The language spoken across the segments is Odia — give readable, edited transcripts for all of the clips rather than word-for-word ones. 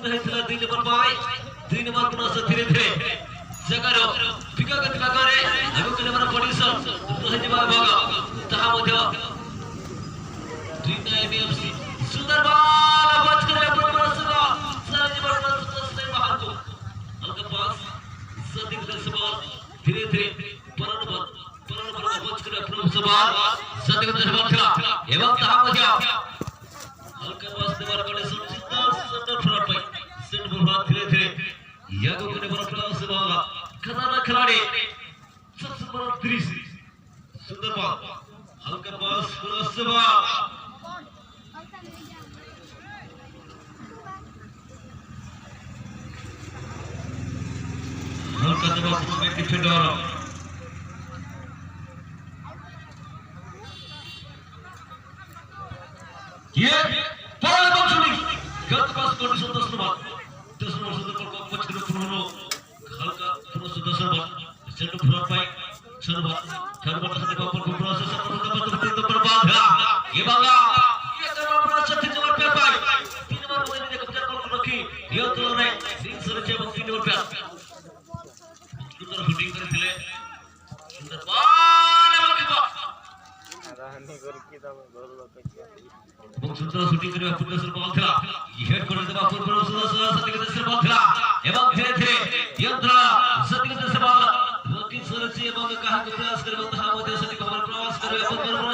ରହିଥିଲା 2 ନମ୍ବର ପାଇଁ 2 ନମ୍ବର ପୁନଃ ଧୀରେ ଧୀରେ ଜାଗାର ବିଗତ ଭାଗରେ ଆଗକୁ ନେବାର କଣ୍ଡିସନ ରହିଯିବା ଏବଂ ତାହା ମଧ୍ୟ 2 ସୁନ୍ଦର ବଲ ବଚ କରିବା ପୂର୍ବରୁ ବାହାରକୁ ହାଲକା ପାସ୍ ସଦିକ ବଲ ଧୀରେ ଧୀରେ ପରନ ବଲ ପରନ ବଲ ବଚ କରିବା ପୂର୍ବରୁ ବଲ ସଦିକ ବଲ ଥିଲା ଏବଂ ତାହା ମଧ୍ୟ ହାଲକା ପାସ୍ ଦେବାର କଣ୍ଡିସନ ସିଧା ସେଣ୍ଟର ଫ୍ରଣ୍ଟ ପାଇଁ ସେଣ୍ଟର ଫ୍ରଣ୍ଟ ଧୀରେ ଧୀରେ ଆଗକୁ ନେବାର ପ୍ରୟାସ ଏବଂ खतरनाक खिलाड़ी सबसे बड़ा दृश्य सुंदर बॉल हल्का पास क्रॉस बॉल हल्का दबाव में डिफेंडर ये बॉल এবং শুটিং গত পাস কন্ডিশন 10 নম্বর 10 নম্বর সুন্দর বল কোচ করে পুরনো হালকা পুরো 10 নম্বর সেন্টার ফ্রন্ট পাই 6 নম্বর 6 নম্বর সাথে বল পুরো নম্বর বাধা এবং ये নম্বর সাথে নম্বর পাই 3 নম্বর মধ্যে নিজে কবজা করে রাখি নিয়ন্ত্রণে সিং সরেছে এবং 3 নম্বর প্যাস সুন্দর শুটিং করেছিলে সুন্দর বল এবং এবং সুন্দর শুটিং କରିବା ପୂର୍ବରୁ ବଲ ଥିଲା ହେଡ୍ କରିଦେବା ପୂର୍ବରୁ ସୁନ୍ଦର ସତିକ ଦେଶର ବଲ ଥିଲା ଏବଂ ଧୀରେ ଧୀରେ ନିୟନ୍ତ୍ରଣ ସତିକ ଦେଶ ବଲ ରୋକି ସରିଛି ଏବଂ କାହାକୁ ପ୍ରୟାସ କରିବ ତାହା ମଧ୍ୟ ସଠିକ ଭାବରେ ପ୍ରୟାସ କରିବା ପୂର୍ବରୁ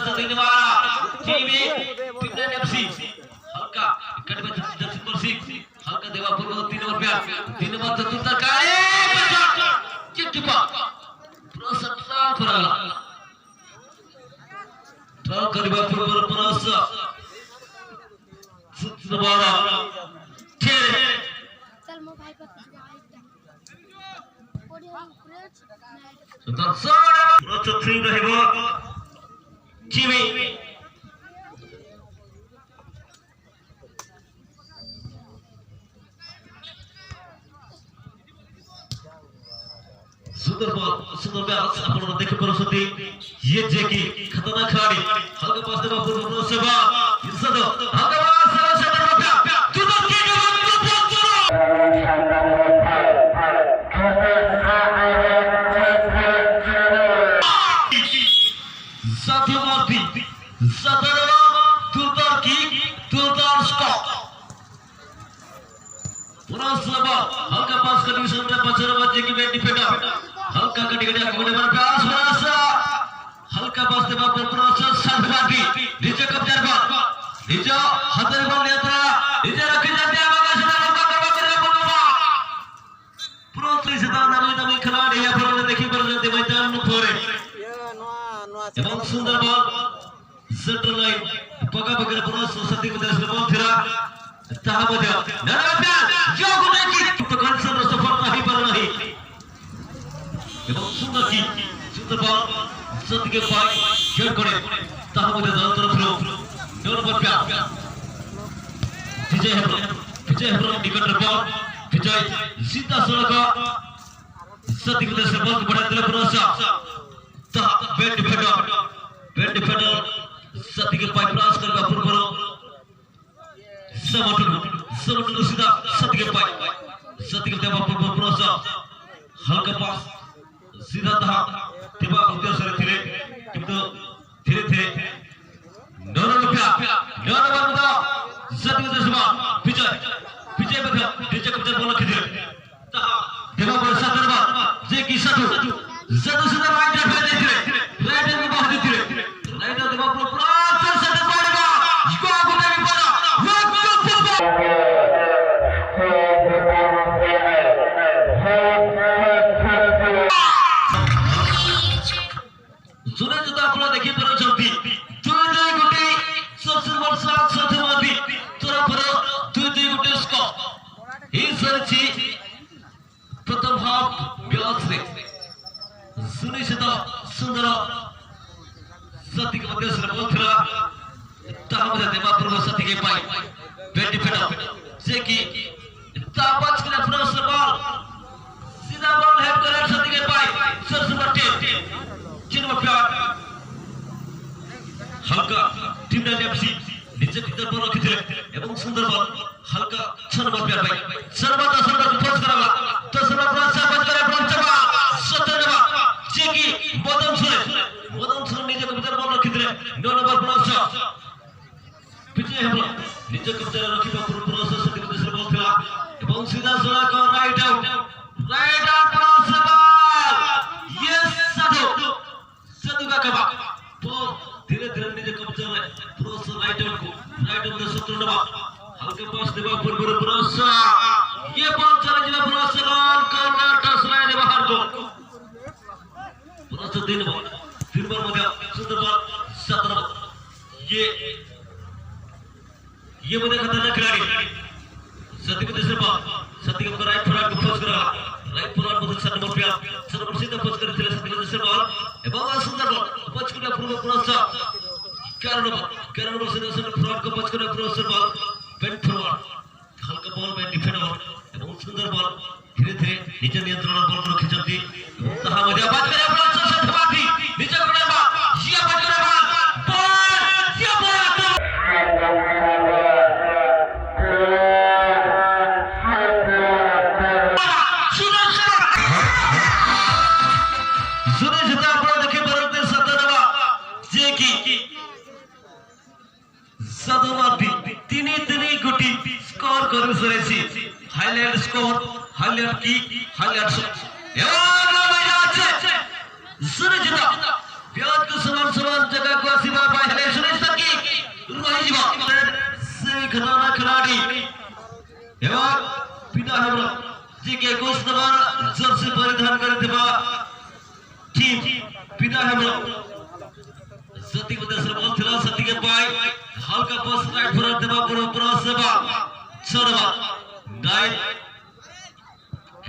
ଟିଭି ଟିମ୍ ଏଫସି ହାଲକା କାଟିବା ଜଗସିଂହପୁର ସିଂ ହାଲକା ଦେବା ପୂର୍ବରୁ 3 ନମ୍ବର ପ୍ୟାର 3 ନମ୍ବର ଚତୁର୍ଥ କାଏ କିପା ପ୍ରସନ୍ନ କରାଗଲା ଡ୍ର କରିବା ପୂର୍ବରୁ ପ୍ରସ ସୁନ୍ଦର चल मो भाई पास ସୁନ୍ଦର ପ୍ରଚ ରହିବ ଟିଭି सुंदर बॉल सुंदर मैच ଆପଣ ଦେଖିପାରୁଛନ୍ତି ଇଏ ଯେ କି ଖତରନାକ ଖେଳାଳି ହାଲକା ପାସ୍ ଦେବା ପୂର୍ବରୁ ସେବା ଇର୍ଶାଦ ହାଲକା ପାସ୍ ସେବା ସେଣ୍ଟର ମଧ୍ୟ ସୁନ୍ଦର କିକ୍ ଏବଂ ସାଥୀ ମାର୍ଥି ସତର ଦୁର୍ଦାର କିକ୍ ଦୁର୍ଦାର ସ୍କୋର ପୁରା ସେବା ହାଲକା ପାସ୍ କଣ୍ଡିସନରେ ପଛରେ ବାଜିକି ଡିଫେଣ୍ଡର हल्का कटी कटी आगे बढ़े प्रयास प्रयास हल्का पास देवा ପୂର୍ବରୁ ସାଧୁବାଦୀ ନିଜ କବ୍ଜାରେ ବଲ ନିଜ ହାତରେ ବଲ ନିୟନ୍ତ୍ରଣ ନିଜେ ରଖିଛନ୍ତି ଏବଂ ସେଟା ଲମ୍ବା କରିବା କରିବା ପୂର୍ବରୁ ପୁରା ସେଟା ଦାମୀ ଦାମୀ ଖେଳାଳି ଆପଣମାନେ ଦେଖିପାରୁଛନ୍ତି ମଇଦାନ ଉପରେ ଏବଂ ସୁନ୍ଦର ବଲ ସେଣ୍ଟର ଲାଇନ ପାଖାପାଖିରେ ପୁରା ସତିକ ଦେଶର ବଲ ଥିଲା ତାହା ମଧ୍ୟ କଣ୍ଡିସନର ସଫଳତା ହେଇପାରୁନାହିଁ এবং সুন্দর কিক সুন্দর বল সতীকে পায় হেড করে তাহা মধ্যে দল তরফରୁ 9 নম্বর প্যাস বিজয় হেব্রম বিজয় হেব্রম নিকটରେ ବল ବିଜୟ ସିଧାସଳଖ ସତୀକ ଦେଶର ବଲକୁ ବଢ଼ାଇଥିଲେ ପୁନଃ ତାହା ବେନ୍ ଡିଫେଣ୍ଡର ସତୀକ ପାଇ ପ୍ରୟାସ କରିବା ପୂର୍ବରୁ ସମଟୁରୁ ସମଟୁରୁ ସିଧା ସତୀକ ପାଇ ସତୀକ ଦେବା ପୂର୍ବରୁ ପୁନଃ ହାଲକା ପାସ୍ ସିଧା ତାହା ଦେବା ଉଦ୍ଦେଶ୍ୟରେ ଥିଲେ କିନ୍ତୁ ଧୀରେ ଧୀରେ 9 ନମ୍ବର ସତୀକ ଦେଶ ବିଜୟ ବିଜୟ ମଧ୍ୟ ନିଜ କବ୍ଜାରେ ବଲ ରଖିଥିଲେ ତାହା ଦେବା ପରେ 7 ନମ୍ବର ଯେ କି ସାଧୁ ସାଧୁ ସିଧା ରାଇଟ୍ ଫେରାଇ ଦେଇଥିଲେ ରାଇଟରକୁ ବାହା ଦେଇଥିଲେ ରାଇଟର ଦେବା ପୂର୍ବରୁ ପୁରା ସେଣ୍ଟର ପଡ଼ିବ ଗୋଟେ ବିପଦ। ସୁନିଶ୍ଚିତ ଆପଣ ଦେଖିପାରୁଛନ୍ତି 2 2 ଗୋଟି ସବସିବଲ ସାତ ସାଥୀ ତରଫରୁ 2 2 ଗୋଟି ସ୍କୋର ହେଇସାରିଛି ପ୍ରଥମ ହାଫ ମ୍ୟାଚରେ। ସୁନିଶ୍ଚିତ ସୁନ୍ଦର ସତିକ ମଧ୍ୟ ବଲ ଥିଲା ତାହା ମଧ୍ୟ ଦେବା ପୂର୍ବ ସତିକ ପାଇ ବେନ୍ ଡିଫେଣ୍ଡର ଯେ କି ତା ବଚ ପୁନଃ ବଲ ସିଧା ବଲ ହେଡ୍ করে ସତିକ ପାଇ ସବସିବଲ ଟିମ୍ ଚିନ୍ମ ପ୍ୟାର ହାଲକା ଟିମ୍ ଏଫସି ନିଜ ନିଜ ଭିତର ବଲ ରଖିଥିଲେ ଏବଂ ସୁନ୍ଦର ବଲ ହାଲକା 6 ନମ୍ବର ପ୍ଲେୟାର ପାଇଁ 6 ନମ୍ବର 10 ନମ୍ବର ଫୋର୍ସ କରାଗଲା 10 ନମ୍ବର ପ୍ରୟାସ କରିବା ପଞ୍ଚମ 17 ନମ୍ବର ଯିଏକି ମଦନ ସୁରେ ମଦନ ସୁରେ ନିଜ ଭିତରେ ବଲ ରଖିଥିଲେ 9 ନମ୍ବର ପ୍ରୟାସ ବିଜୟ ହେବ ନିଜ କବ୍ଜାରେ ରଖିବା ପୂର୍ବରୁ ସତୀକ ଦେଶରେ ବଲ ଥିଲା ଏବଂ ସିଧାସଳଖ ରାଇଟ୍ ଆଉଟ୍ ରାଇଟ୍ ଆଉଟ୍ ପ୍ରୟାସ ବଲ ୟେସ୍ ସାଧୁ ସାଧୁ କାକବା ଧୀରେ ଧୀରେ ନିଜ କବ୍ଜାରେ ପୁରୁଷ ରାଇଟ୍ ଆଉଟ୍ କୁ ରାଇଟ୍ ଆଉଟ୍ 17 ନମ୍ବର ହାଲକା ପାସ୍ ଦେବା ପୂର୍ବରୁ ପୁରୁଷ ଇଏ ବଲ ଚାଲିଯିବା ପୁରୁଷ ରନ୍ କର୍ଣ୍ଣର ଟସ୍ ଲାଇନ୍ ବାହାରକୁ ପୁରୁଷ 3 ବଲ 3 ବଲ ମଧ୍ୟ ସୁନ୍ଦର ବଲ 7 ନମ୍ବର ये ମଧ୍ୟ खतरनाक खिलाड़ी सतीक देशर बल सतीक राइट फरवर्ड को फोर्स करा राइट फरवर्ड ମଧ୍ୟ 7 नंबर प्लेयर 7 नंबर सीधा फोर्स କରିଥିଲେ ସତୀକ ଦେଶର ବଲ ଏବଂ ସୁନ୍ଦର ବଲ ପଚ୍ କରିବା ପୂର୍ବ ପୁରୁଷ 11 ନମ୍ବର 11 ନମ୍ବର ସିଧା ଫରୱାର୍ଡ को ପଚ୍ କରିବା ପୁରୁଷ ବଲ ବେଣ୍ଡ ଫରୱାର୍ଡ ହାଲକା ବଲ ବାଇ ଡିଫେଣ୍ଡର ଏବଂ ସୁନ୍ଦର ବଲ ଧୀରେ ଧୀରେ ନିଜ ନିୟନ୍ତ୍ରଣ ବଲ ରଖିଛନ୍ତି ଏବଂ ତାହା ମଧ୍ୟ ବାଦ କରିବା ପୁରୁଷ ସତପାଠୀ ନିଜ କରିବା ଇଏ ବାଦ କରିବା ବଲ ଇଏ ବଲ ସୁନିଶ୍ଚିତ ଆପଣ ଦେଖିପାରନ୍ତି ସତନବା ଯିଏକି ସାଧୁମାଟି 3-3 ଗୋଟି ସ୍କୋର କରି ସାରିଛି ହାଇଲାଇଟ ସ୍କୋର ହାଇଲାଇଟ କି ହାଇଲାଇଟ ଶଟ୍ ସୁନିଶ୍ଚିତ ବ୍ୟାଟକୁ ସମାନ ସମାନ ଜାଗାକୁ ଆସିବା ପାଇଁ ହେଲେ ସୁନିଶ୍ଚିତ କି ରହିଯିବ ସେଇ ଖତରନାକ ଖେଳାଳି ଏବଂ ପିତା ହେବର ଯିଏକି 21 ନମ୍ବର ଜର୍ସି ପରିଧାନ କରିଥିବା ଟିମ୍ ପିତା ହେବର ସତୀକ ଦେଶର ବଲ ଥିଲା ସତୀକ ପାଇଁ ହାଲକା ପାସ୍ ରାଇଟ୍ ଫରୱାର୍ଡ ଦେବା ପୂର୍ବ ପ୍ରୟାସ ଦେବା 6 ନମ୍ବର 9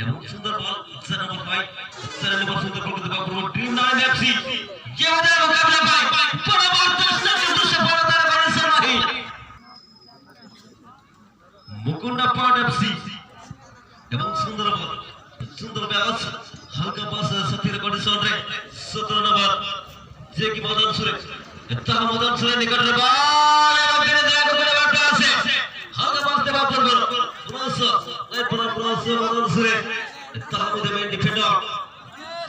ଏବଂ ସୁନ୍ଦର ବଲ 4 ନମ୍ବର ପାଇଁ 4 ନମ୍ବର ସୁନ୍ଦର ବଲ ଦେବା ପୂର୍ବ ଡ୍ରିମ୍ 9 ଏଫସି ଇଏ ମଧ୍ୟ ମୁକାବିଲା ପାଇଁ ବଡ଼ ବଲ ଚେଷ୍ଟା କିନ୍ତୁ ସଫଳତାର କୌଣସି ନାହିଁ ମୁକୁଣ୍ଡା ପାଟ ଏଫସି ଏବଂ ସୁନ୍ଦର ବଲ ସୁନ୍ଦର ବ୍ୟାଚ୍ ହାଲକା ପାସ୍ ସାଥିର କଣ୍ଡିସନରେ 17 ନମ୍ବର ଯିଏକି ମଦନ ସୁରେ ତାହା ମଦନ ସୁରେ ନିକଟରେ ବଲ ଏବଂ ଧୀରେ ଧୀରେ ଆଗକୁ ନେବା ପ୍ରୟାସ ହାଲକା ପାସ୍ ଦେବା ପୂର୍ବରୁ ପୁରୁଷ ପୁରୁଷ ମଦନ ସୁରେ ତାହା ମଧ୍ୟ ମେନ୍ ଡିଫେଣ୍ଡର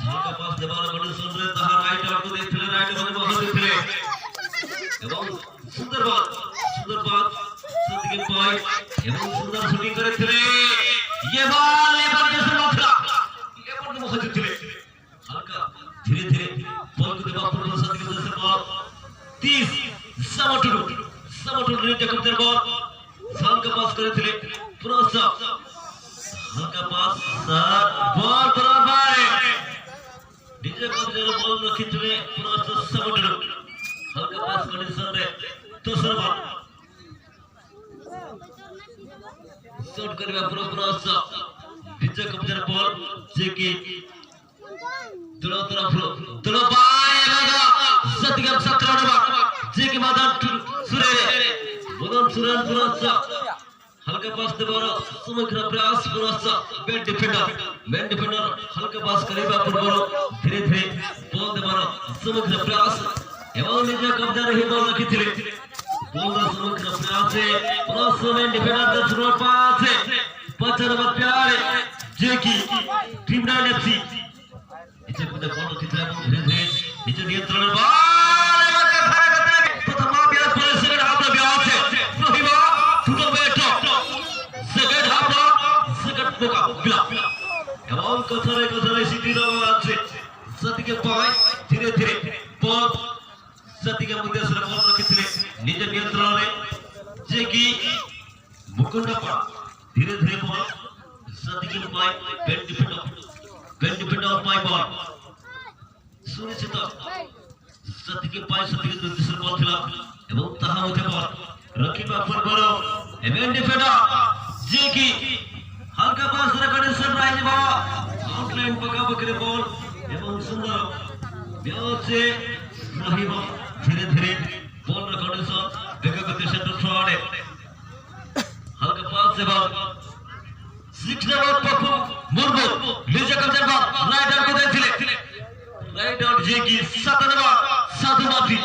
ହାଲକା ପାସ୍ ଦେବାର କଣ୍ଡିସନରେ ତାହା ରାଇଟ୍ ଆଉଟ୍ ଦେଇଥିଲେ ରାଇଟ୍ ମଧ୍ୟ ବହ ଦେଇଥିଲେ ଏବଂ ସୁନ୍ଦର ବଲ ସୁନ୍ଦର ବଲ ସତିକି ପାଇ ଏବଂ ସୁନ୍ଦର ସୁଟିଂ କରିଥିଲେ ଇଏ ବଲ ଲେବର ଦେଶର ନଥିଲା ଲେବର ଖୋଜୁଥିଲେ ହାଲକା ଧୀରେ ଧୀରେ ବଲକୁ ଦେବା ପୂର୍ବରୁ ସତିକି ଦେଶର ବଲ 30 ସମଟୁଡୁ ସମଟୁଡୁ ନିଜ କବ୍ଜାରେ ବଲ ହାଲକା ପାସ୍ କରିଥିଲେ ପୁରୁଷ ହାଲକା ପାସ୍ ବଲ ବରାବର ନିଜ କବ୍ଜାରେ ବଲ ରଖିଥିଲେ ପୁରୁଷ ସମଟୁଡୁ ହାଲକା ପାସ୍ କଣ୍ଡିସନରେ ଦୋସର ବଲ ଶଟ୍ କରିବା ପୂର୍ବ ପୁରୁଷ ନିଜ କବ୍ଜାରେ ବଲ ଯିଏକି ଦଳ ତରଫରୁ ଦଳ ପାଇଁ ସତିକ 17 ନମ୍ବର ଯିଏକି ମଦନ ସୁରେ ମଦନ ସୁରେନ ପୁରୁଷ ହାଲକା ପାସ୍ ଦେବାର ସମଗ୍ର ପ୍ରୟାସ ପୁରୁଷ ମେନ୍ ଡିଫେଣ୍ଡର ମେନ୍ ଡିଫେଣ୍ଡର ହାଲକା ପାସ୍ କରିବା ପୂର୍ବରୁ ଧୀରେ ଧୀରେ ବଲ ଦେବାର ସମଗ୍ର ପ୍ରୟାସ ଏବଂ ନିଜ କବ୍ଜାରେ ହିଁ ବଲ ରଖିଥିଲେ ବଲର ସମଗ୍ର ପ୍ରୟାସ ପୁରୁଷ main defender 10 pass 5 number player ଯିଏକି ଡ୍ରିମ୍ 9 ଏଫସି ନିଜ କବ୍ଜା ବଲ ରଖିଥିଲେ ଏବଂ ଧୀରେ ଧୀରେ ନିଜ ନିୟନ୍ତ୍ରଣ ବଲ ପ୍ରଥମ ବ୍ୟାଚ୍ ପରେ ସେକେଣ୍ଡ ହାଫର ବ୍ୟାଚ୍ ରହିବ ଟୁର୍ଣ୍ଣାମେଣ୍ଟ ସେକେଣ୍ଡ ହାଫର ସେକେଣ୍ଡ ମୁକାବିଲା ଏବଂ କଥାରେ କଥାରେ ସିଟିର ଅଛି ସେତିକି ପାଇଁ ଧୀରେ ଧୀରେ ବଲ ସେତିକି ଉଦ୍ଦେଶ୍ୟରେ ବଲ ରଖିଥିଲେ ନିଜ ନିୟନ୍ତ୍ରଣରେ ଯିଏକି ମୁକୁଣ୍ଡପା ଧୀରେ ଧୀରେ ବଲ ସେତିକି ପାଇଁ ବେନ୍ ଡିଫେଣ୍ଡର ପାଇଁ ବଲ ସୁନିଶ୍ଚିତ ସେତିକି ପାଇଁ ସେତିକି ଉଦ୍ଦେଶ୍ୟରେ ବଲ ଥିଲା ଏବଂ ତାହା ମଧ୍ୟ ବଲ ରଖିବା ପୂର୍ବରୁ ମେନ୍ ଡିଫେଣ୍ଡର ଯିଏକି ହାଲକା ପାସରେ କଣ୍ଡିସନ ରହିଯିବ ଆଉଟଲାଇନ୍ ପାଖାପାଖିରେ ବଲ ଏବଂ ସୁନ୍ଦର ମ୍ୟାଚ୍ ରହିବ ଧୀରେ ଧୀରେ ବଲର କଣ୍ଡିସନ ବେଗ ଗତି ସେଣ୍ଟର ଫରୱାର୍ଡ ହାଲକା ପାସ୍ ଏବଂ 6 ନମ୍ବର ପପୁ ମୁର୍ମୁ ନିଜ କବ୍ଜାରେ ବଲ ରାଇଟ୍ ଆଉଟ୍ ଦେଇଥିଲେ ରାଇଟ୍ ଆଉଟ୍ ଯିଏକି 7 ନମ୍ବର ସାଧୁ ମାଫି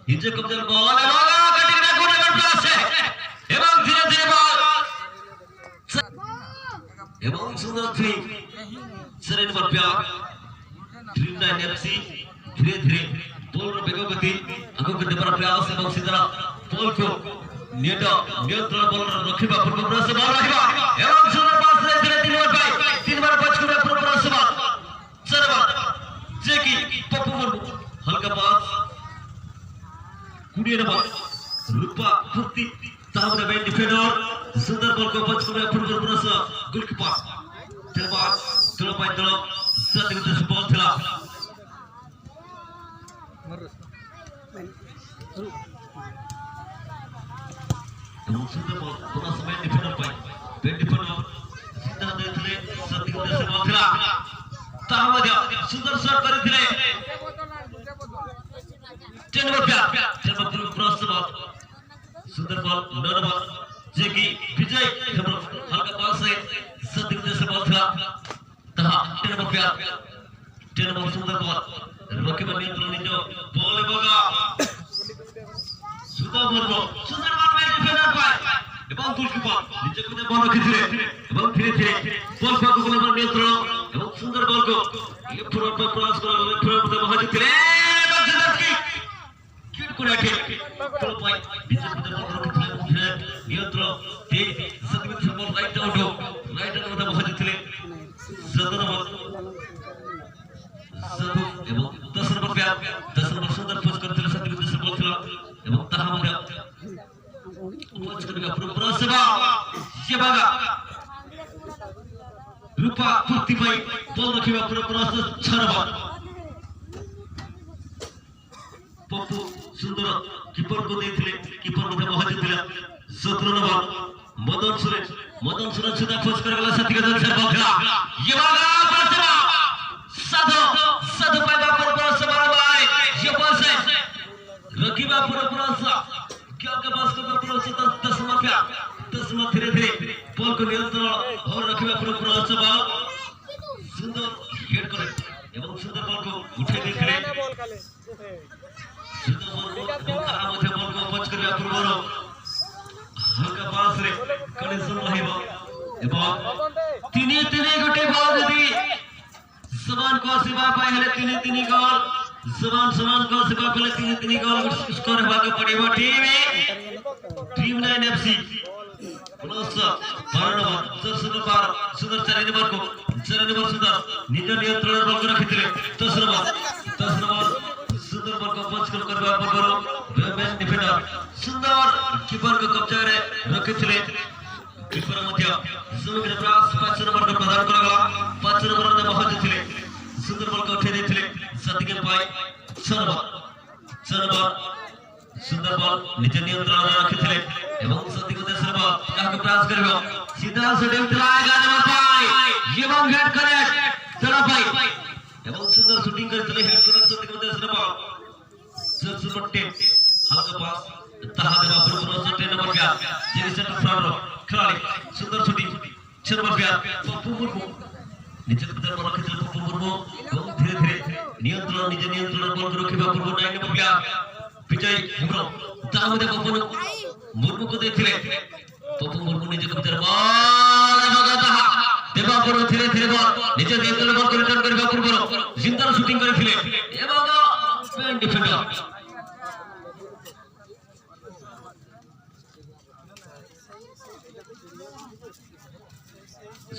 ନିଜ କବ୍ଜାରେ ବଲ ଏବଂ କାଟିକି ଗୁଡ୍ ପାସ୍ ସୁନ୍ଦର three 4 number player dream nine FC ଧୀରେ ଧୀରେ ବଲର ବେଗ ଗତି ଆଗକୁ ଦେବାର ପ୍ରୟାସ ଏବଂ ସିଧା ବଲକୁ ନିୟନ୍ତ୍ରଣ ବଲର ରଖିବା ପୂର୍ବ ପ୍ରୟାସ ବଲ ରହିବ ଏବଂ ସୁନ୍ଦର ପାସ୍ ରହିଥିଲେ ତିନି ବାର ପାଇଁ ତିନି ବାର ପଚ କରିବା ପୂର୍ବ ପ୍ରୟାସ ଚାରି ବାର ଯେ କି ପପୁ ମୁର୍ମୁ ହାଲକା ପାସ୍ 20 ନମ୍ବର ରୂପା ଫୁର୍ତ୍ତି ତାହା ମଧ୍ୟ ଡିଫେଣ୍ଡର ସୁନ୍ଦର ବଲକୁ ପଚ କରିବା ପୂର୍ବ ପ୍ରୟାସ ଗୋଲକିପର ଦଳ ଦଳ ପାଇଁ ଦଳ ସାତ ବଲ ଥିଲା। ଏବଂ ସୁନ୍ଦର ବଲ ପୁରା ସମୟ ଡିଫେଣ୍ଡର ପାଇଁ ଡିଫେଣ୍ଡର ସିଧା ଦେଇଥିଲେ ସତିକ ଦେଶ ବଲ ଥିଲା ତାହା ମଧ୍ୟ ସୁନ୍ଦର ସଟ୍ କରିଥିଲେ 10 number player 10 number cross ball ସୁନ୍ଦର ବଲ 9 ନମ୍ବର ଯେ କି ବିଜୟ ହାଲକା ପାସ୍ ସତିକ ଦେଶ ବଲ ଥିଲା ତାହା 10 ନମ୍ବର ପ୍ଲେୟାର 10 ନମ୍ବର ସୁନ୍ଦର ବଲ ରଖିବା ନିୟନ୍ତ୍ରଣ ନିଜ ବଲ ଏବଂ ସୁଦା ମୁର୍ମୁ ସୁନ୍ଦର ବଲ ଡିଫେଣ୍ଡର ପାଏ ଏବଂ ଗୋଲକିପର ନିଜକୁ ବଲ ରଖିଥିଲେ ଏବଂ ଧୀରେ ଧୀରେ ବଲ ପାଖକୁ ନିୟନ୍ତ୍ରଣ ଏବଂ ସୁନ୍ଦର ବଲକୁ ଲେଫ୍ଟ ଫରୱାର୍ଡ ପ୍ରୟାସ କରା ଲେଫ୍ଟ ଫରୱାର୍ଡ ମହାଜିଥିଲେ କିଟ୍ করে ଦଳ ପାଇଁ ନିଜକୁ ବଲ ରଖିଥିଲେ ଏବଂ ଧୀରେ ନିୟନ୍ତ୍ରଣ ଦେଇ Satimitra ball right out right out ମଧ୍ୟ ମହାଜିଥିଲେ 7 ନମ୍ବର ସାଧୁ ଏବଂ 10 ନମ୍ବର ପ୍ଲେୟାର 10 ନମ୍ବର ସୁନ୍ଦର ପୋଜ କରିଥିଲେ ସତିମିତ୍ର ବଲ ଥିଲା ଏବଂ ତାହା ମଧ୍ୟ ପୋଜ କରିବା ପୂର୍ବରୁ ସେବା ସେବାଗା ରୂପା ଫୁର୍ତ୍ତି ପାଇଁ ବଲ ରଖିବା ପୂର୍ବରୁ 6 ନମ୍ବର ପପୁ ସୁନ୍ଦର କିପରକୁ ଦେଇଥିଲେ କିପର ମଧ୍ୟ ପହଞ୍ଚିଥିଲା 17 ନମ୍ବର ମଦନ ସୁରେଶ ମଦନ ସୁରେଶ ସୁଦ୍ଧା ପୋଜ କରାଗଲା ସେତିକି ବଲ ଥିଲା ଇଏ ପ୍ରଥମ ସାଧୁ ସାଧୁ ପାଇବା ପୂର୍ବରୁ ସେବା ଇଏ ପାସ୍ ରଖିବା ପୂର୍ବରୁ क्या पास କରିବା ପୂର୍ବରୁ 10 ନମ୍ବର 10 ନମ୍ବର ଧୀରେ ଧୀରେ ବଲକୁ ନିୟନ୍ତ୍ରଣ ଭାବରେ ରଖିବା ପୂର୍ବରୁ ବଲ ସୁନ୍ଦର ହେଡ୍ କରେ ଏବଂ ସୁନ୍ଦର ବଲକୁ ଉଠାଇ ଦେଇଥିଲେ ସୁନ୍ଦର ମୁର୍ମୁ ଏବଂ ତାହା ମଧ୍ୟ ବଲକୁ ପଚ କରିବା ପୂର୍ବରୁ ହାଲକା ପାସରେ କନେକ୍ସନ ରହିବ ଏବଂ ତିନି ତିନି ଗୋଟିଏ ବଲ ଯଦି ସମାନକୁ ଆସିବା ପାଇଁ ହେଲେ ତିନି ତିନି ଗୋଲ ସମାନ ସମାନକୁ ଆସିବା ହେଲେ ତିନି ତିନି ଗୋଲ ସ୍କୋର ହେବାକୁ ପଡ଼ିବ team team nine FC plus 12 number 10 number ସୁନ୍ଦର 4 ନମ୍ବରକୁ 4 ନମ୍ବର ସୁନ୍ଦର ନିଜ ନିୟନ୍ତ୍ରଣ ବଲକୁ ରଖିଥିଲେ 10 ନମ୍ବର 10 ନମ୍ବର ସୁନ୍ଦର ବଲକୁ ପଞ୍ଚ କରିବା ପୂର୍ବରୁ ଡିଫେଣ୍ଡର ସୁନ୍ଦର କିପରକୁ କବ୍ଜାରେ ରଖିଥିଲେ କିପର ମଧ୍ୟ ସମଗ୍ର ପ୍ରୟାସ 5 ନମ୍ବରକୁ ପ୍ରଦାନ କରାଗଲା 5 ନମ୍ବର ମଧ୍ୟ ପହଞ୍ଚିଥିଲେ ସୁନ୍ଦର ବଲକୁ ଉଠାଇ ଦେଇଥିଲେ ସତିକ ପାଇଁ 6 ନମ୍ବର 6 ନମ୍ବର ସୁନ୍ଦର ବଲ ନିଜ ନିୟନ୍ତ୍ରଣରେ ରଖିଥିଲେ ଏବଂ ସତିକ ଦେଶର ବଲ କାହାକୁ ପ୍ରୟାସ କରିବ ସିଧା ସୁଟିଂ ଥିଲା 11 ନମ୍ବର ପାଇଁ ଏବଂ ହେଡ୍ କରେକ୍ଟ ଦଳ ପାଇଁ ଏବଂ ସୁନ୍ଦର ସୁଟିଂ କରିଥିଲେ ହେଡ୍ କରେକ୍ଟ ସତିକ ଦେଶର ବଲ ନମ୍ବର 10 ହାଲକା ପାସ୍ ତାହା ଦେବା ପୂର୍ବରୁ 10 ନମ୍ବର ପ୍ଲେୟାର ଯେ ସେଣ୍ଟର ଫ୍ରଣ୍ଟର ଖେଳାଳି ସୁନ୍ଦର shooting 6 number player Papu Murmu ନିଜ ଭିତରେ ବଲ ରଖିଥିଲେ ପପୁ ମୁର୍ମୁ ଏବଂ ଧୀରେ ଧୀରେ ନିୟନ୍ତ୍ରଣ ନିଜ ନିୟନ୍ତ୍ରଣ ବଲକୁ ରଖିବା ପୂର୍ବରୁ 9 ନମ୍ବର ପ୍ଲେୟାର ବିଜୟ ହେମ୍ବ୍ରମ ତାହା ମଧ୍ୟ ପପୁ ମୁର୍ମୁକୁ ଦେଇଥିଲେ ପପୁ ମୁର୍ମୁ ନିଜ ଭିତରେ ବଲ ଏବଂ ତାହା ଦେବା ପୂର୍ବରୁ ଧୀରେ ଧୀରେ ବଲ ନିଜ ନିୟନ୍ତ୍ରଣ ବଲକୁ ରିଟର୍ନ କରିବା ପୂର୍ବରୁ ଜିନ୍ଦାର ସୁଟିଂ କରିଥିଲେ ଏବଂ ଡିଫେଣ୍ଡର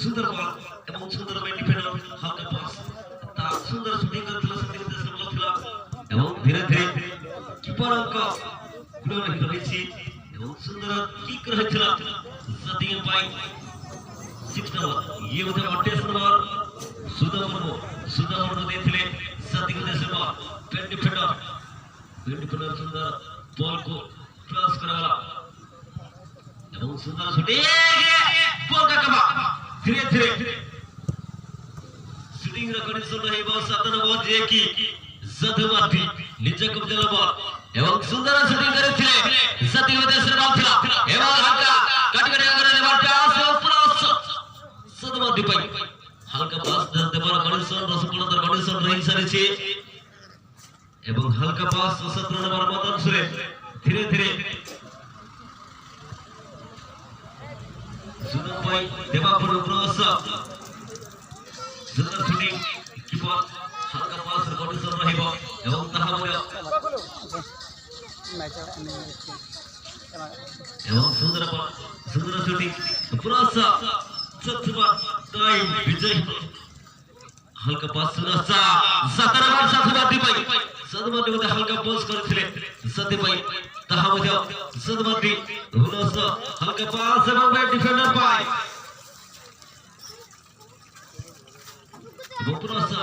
ସୁନ୍ଦର ବଲ ଏବଂ ସୁନ୍ଦର ଡିଫେଣ୍ଡର ହାଲକା ପାସ୍ ତା ସୁନ୍ଦର ସୁଟିଂ କରିଥିଲା ସେତିକି ଦେଶର ବଲ ଥିଲା ଏବଂ ଧୀରେ ଧୀରେ କିପରଙ୍କ ଗୁଣ ରହିଛି ଏବଂ ସୁନ୍ଦର କିକ୍ ରହିଥିଲା ସେତିକି ପାଇଁ 6 ନମ୍ବର ଇଏ ମଧ୍ୟ 28 ନମ୍ବର ସୁଦା ମୁର୍ମୁ ସୁଦା ମୁର୍ମୁ ଦେଇଥିଲେ ସେତିକି ଦେଶର ବଲ ଡିଫେଣ୍ଡର ଡିଫେଣ୍ଡର ସୁନ୍ଦର ବଲକୁ କ୍ରସ୍ କରାଗଲା ଏବଂ ସୁନ୍ଦର ସୁଟିଂ ବଲ କାକବା ଧୀରେ ଧୀରେ ସୁଟିଂ ର କଣ୍ଡିସନ ରହିବ 7 ନମ୍ବର ଯେ କି ସାଧୁ ମାଫି ନିଜ କବ୍ଜା ବଲ ଏବଂ ସୁନ୍ଦର ସୁଟିଂ କରିଥିଲେ ସେତିକି ଦେଶର ବଲ ଥିଲା ଏବଂ ହାଲକା କାଟି କାଟି ଆଗରେ ଦେବାର ପ୍ରୟାସ ପ୍ଲସ୍ ସାଧୁ ମାଫି ପାଇଁ ହାଲକା ପାସ୍ ଦେବାର କଣ୍ଡିସନ ରସପଣର କଣ୍ଡିସନ ରହି ସାରିଛି ଏବଂ ହାଲକା ପାସ୍ 17 ନମ୍ବର ମଦନ ସୁରେଶ ଧୀରେ ଧୀରେ ସୁଦମ ପାଇଁ ଦେବା ପୂର୍ବରୁ କ୍ରସ୍ ସୁଟିଂ। କିପର ହାଲକା ପାସ୍ କଣ୍ଡିସନ ରହିବ ଏବଂ ତାହା ମଧ୍ୟ ଏବଂ ସୁନ୍ଦର ସୁନ୍ଦର ସୁଟିଂ। ପୁନଶ୍ଚ ଚତୁର୍ଥ ଟାଇମ୍ ବିଜୟ। ହାଲକା ପାସ୍, ପୁନଶ୍ଚ 17 ନମ୍ବର ସାଧୁବାଦୀ ପାଇଁ। ସାଧୁବାଦୀ ମଧ୍ୟ ହାଲକା ପାସ୍ କରିଥିଲେ ସେଥିପାଇଁ ତାହା ମଧ୍ୟ ସାଧୁବାଦୀ। ପୁନଶ୍ଚ ହାଲକା ପାସ୍ ଏବଂ ଡିଫେଣ୍ଡର ପାଇ ଏବଂ ପୁନଶ୍ଚ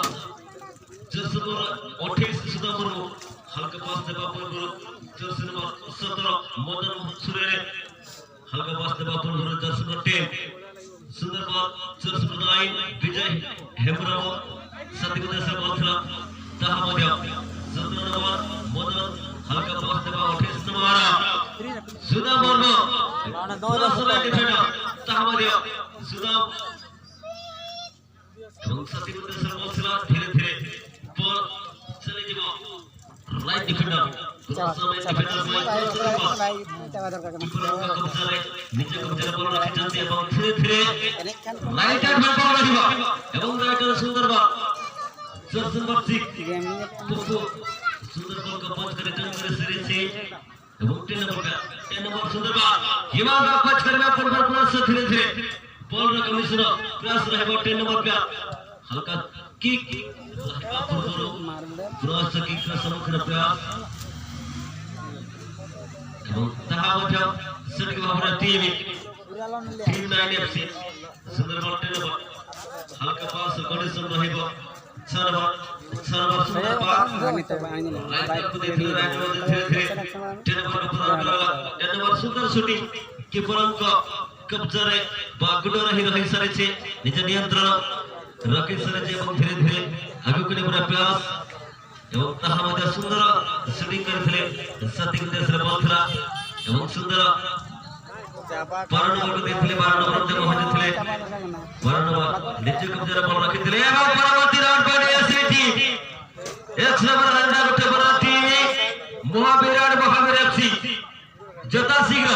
ଜର୍ସି ନମ୍ବର 28 ସୁଦାମ ମୁର୍ମୁ। ହାଲକା ପାସ୍ ଦେବା ପୂର୍ବରୁ ଜର୍ସି ନମ୍ବର 17 ମଦନ ସୁରେରେ। ହାଲକା ପାସ୍ ଦେବା ପୂର୍ବରୁ ଜର୍ସି ନମ୍ବର 10, ସୁନ୍ଦର ବଲ୍, ଜର୍ସି ନମ୍ବର 9 ବିଜୟ ହେମ୍ବ୍ରମ। ସାଥିକୁ ଦେଶ ବଲ୍ ଥିଲା। ତାହା ମଧ୍ୟ 17 ନମ୍ବର ମଦନ, ହାଲକା ପାସ୍ ଦେବା 28 ନମ୍ବର ସୁଦାମ ମୁର୍ମୁ। ଡିଫେଣ୍ଡର ତାହା ମଧ୍ୟ ସୁଦାମ ଏବଂ ସାଥିକୁ ଦେଶର ବଲ୍ ଥିଲା। ଧୀରେ ଧୀରେ ବଲ୍ ଚାଲିଯିବ ରାଇଟ୍ ଡିଫେଣ୍ଡର କବ୍ଜାରେ, ନିଜ କବ୍ଜାରେ ବଲ୍ ରଖିଛନ୍ତି ଏବଂ ଧୀରେ ଧୀରେ ରାଇଟ୍ ହ୍ୟାଣ୍ଡ ବଲ୍ ରହିବ ଏବଂ ରାଇଟ୍ ସୁନ୍ଦର ବଲ୍, ଜର୍ସି ନମ୍ବର 6 ପପୁ। ସୁନ୍ଦର ବଲ୍ କବଜ କରି ଟର୍ନ କରି ସାରିଛି ଏବଂ 10 ନମ୍ବର, 10 ନମ୍ବର ସୁନ୍ଦର ବଲ୍। ହିମାଂଶୁ କବଜ କରିବା ପୂର୍ବରୁ ପୁନଶ୍ଚ ଧୀରେ ଧୀରେ ବଲର କମିଶନ ପ୍ରୟାସ ରହିବ। 10 ନମ୍ବର ପ୍ଲେୟାର ହାଲକା କିକ୍ ରହିବା ପୂର୍ବରୁ ପୁନଶ୍ଚ କିକ୍ର ସମ୍ମୁଖୀନ ପ୍ରୟାସ ଏବଂ ତାହା ମଧ୍ୟ ସଠିକ ଭାବରେ ଟିମ୍ ଟିମ୍ 9 ଏଫସି। ସୁନ୍ଦର ବଲ୍, 10 ନମ୍ବର, ହାଲକା ପାସ୍ କଣ୍ଡିସନ ରହିବ। 6 ନମ୍ବର, 6 ନମ୍ବର ସୁନ୍ଦର ପାସ୍। ରାଇଟ୍ ଦେଇଥିଲେ, ରାଇଟ୍ ମଧ୍ୟ ଧୀରେ ଧୀରେ 10 ନମ୍ବର ପ୍ରଦାନ କରାଗଲା। 10 ନମ୍ବର ସୁନ୍ଦର ସୁଟିଂ, କିପରଙ୍କ କବ୍ଜାରେ ବା ଗୁଡ଼ରେ ହିଁ ରହି ସାରିଛି, ନିଜ ନିୟନ୍ତ୍ରଣ ରଖି ସାରିଛି ଏବଂ ଧୀରେ ଧୀରେ ଆଗକୁ ନେବାର ପ୍ରୟାସ ଏବଂ ତାହା ମଧ୍ୟ ସୁନ୍ଦର ସୁଟିଂ କରିଥିଲେ। ସାତିକ ଦେଶରେ ବଲ୍ ଥିଲା ଏବଂ ସୁନ୍ଦର 12 ନମ୍ବରକୁ ଦେଇଥିଲେ। 12 ନମ୍ବର ମଧ୍ୟ ପହଞ୍ଚିଥିଲେ। 12 ନମ୍ବର ନିଜ କବ୍ଜାରେ ବଲ୍ ରଖିଥିଲେ ଏବଂ ପରବର୍ତ୍ତୀ ରାଉଣ୍ଡ ପାଇଁ ଆସିଛି ଏକ ନମ୍ବର ରାଉଣ୍ଡ ଗୋଟେ ବଡ଼ team Mahavir and Mahavir FC. ଯଥାଶୀଘ୍ର